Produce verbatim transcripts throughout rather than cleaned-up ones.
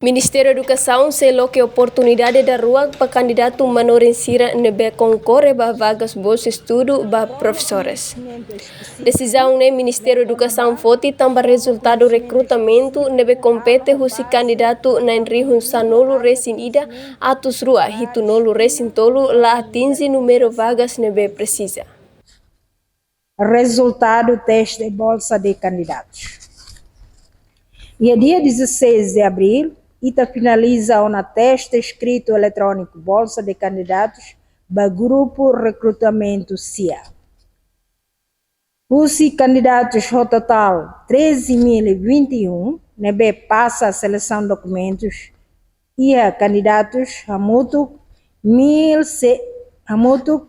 Ministériu Edukasaun sei loke oportunidade daruak ba kandidatu manorin sira ne'ebé konkorre ba vagas bolsa estudu ba profesores. Desizaun ne'e Ministériu Edukasaun foti tanba rezultadu rekrutamentu ne'ebé kompete husi kandidatu na'in rihun sanulu resin ida atus rua hitunulu resin tolu la atinje númeru vagas ne'ebé presiza. Rezultadu teste Bolsa de Candidatos. Iha dia dezasseis de abril, ita finaliza ona teste eskritu eletróniku Bolsa de Candidatos ba grupu rekrutamentu sia. Husi kandidatus ho totál treze mil e vinte e um ne'ebé pasa selesaun dokumentus, iha kandidatus hamutuk mil se, hamutuk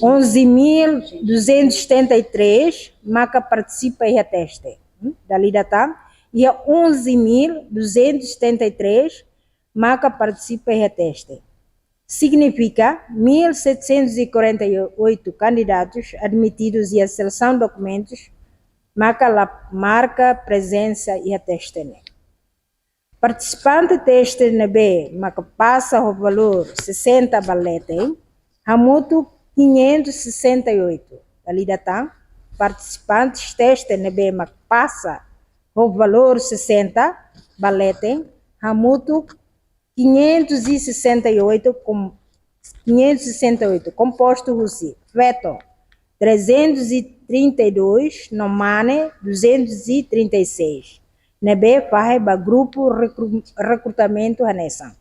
onze mil duzentos e setenta e três maka partisipa iha teste. Hmm? Dala ida tan, iha onze mil duzentos e setenta e três maka partisipa iha teste. Signifika mil setecentos e quarenta e oito candidatos admitidos iha selesaun dokumentus maka la marka prezensa iha teste ne'e. Partisipante teste ne'ebé maka pasa ho valór sessenta ba leten, hamutuk quinhentos e sessenta e oito. Dala ida tan, partisipantes teste ne'ebé maka pasa ho valór sessenta ba leten, hamutuk quinhentos e sessenta e oito, com, quinhentos e sessenta e oito, kompostu husi feto trezentos e trinta e dois no mane duzentos e trinta e seis, ne'ebé fahe ba grupu rekru-, rekrutamentu hanesan.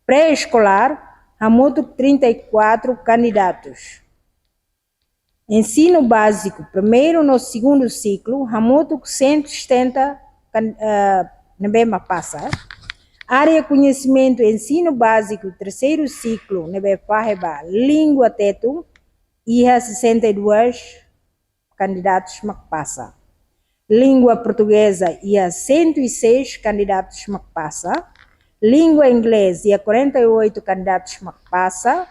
Pré-eskolár, hamutuk trinta e quatro candidatos. Ensinu báziku, primeiru no segundu siklu, hamutuk cento e setenta kan-, eh, ne'ebé maka pasa. Área koñesimentu ensinu báziku, terseiru siklu, ne'ebé fahe ba língua tetun, iha sessenta e dois candidatos maka pasa. Língua portugeza iha cento e seis candidatos maka pasa. Língua inglesa iha quarenta e oito candidatos maka pasa.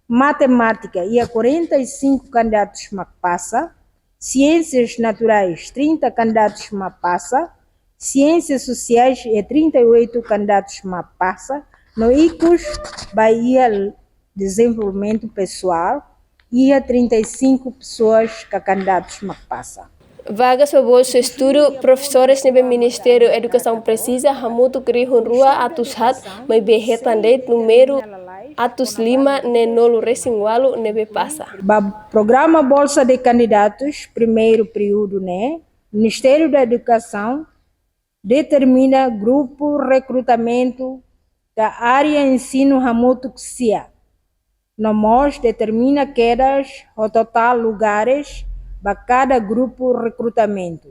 Matemátika iha quarenta e cinco candidatos maka pasa. Ciências naturais, trinta candidatos maka pasa. Ciências sociais iha trinta e oito candidatos maka pasa. No ikus ba iha dezenvolvimentu pesoál, iha trinta e cinco pessoas ka candidatos maka pasa. Vagas ba bolsa estudu profesores ne'ebé Ministériu Edukasaun presiza hamutuk rihun rua atus haat, maibé hetan de'it númeru atus lima neenulu resin ualu ne'ebé pasa. Ba programa Bolsa de Candidatos, primeiru períodu ne'e, Ministériu da Edukasaun determina grupu rekrutamentu ka área ensinu hamutuk sia. No mós determina kedas ho totál lugares ba kada grupu rekrutamentu.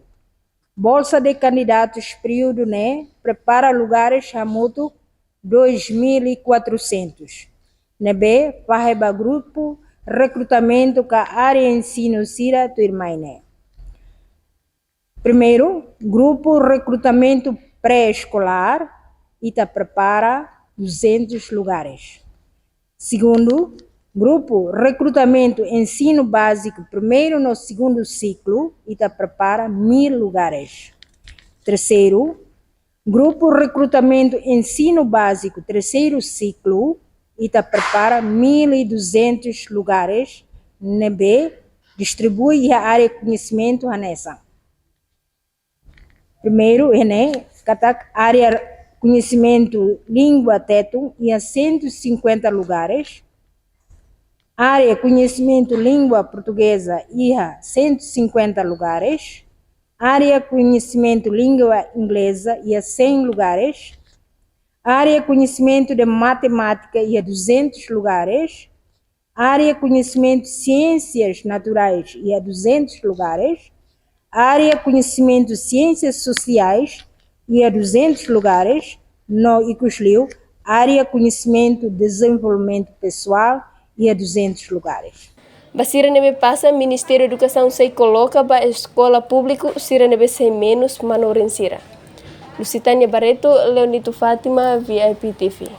Bolsa de Candidatos períodu ne'e prepara lugares hamutuk dois mil e quatrocentos, ne'ebé fahe ba grupu rekrutamentu ka área ensinu sira tuirmai ne'e. Primeiru, grupu rekrutamentu pré-eskolár, ita prepara duzentos lugares. Segundu, grupu rekrutamentu ensinu báziku, primeiru no segundu siklu, ita prepara mil lugares. Terseiru, grupu rekrutamentu ensinu báziku, terseiru siklu, ita prepara mil e duzentos lugares, ne'ebé distribui iha área koñesimentu hanesan. Primeiru, iha ne'e, katak área koñesimentu língua tetun iha cento e cinquenta lugares, área koñesimentu língua portugeza iha cento e cinquenta lugares, área koñesimentu língua inglesa iha cem lugares, área koñesimentu de matemátika iha duzentos lugares, área koñesimentu ciências naturais iha duzentos lugares, área koñesimentu ciências sociais iha duzentos lugares, no ikusliu área koñesimentu dezenvolvimentu pesoál iha duzentos lugares. Ba sira ne'ebé pasa, Ministériu Edukasaun sei koloka ba eskola públiku sira ne'ebé sei menus manorin sira. Lusitânia Barreto, Leonito Fátima, V I P T V.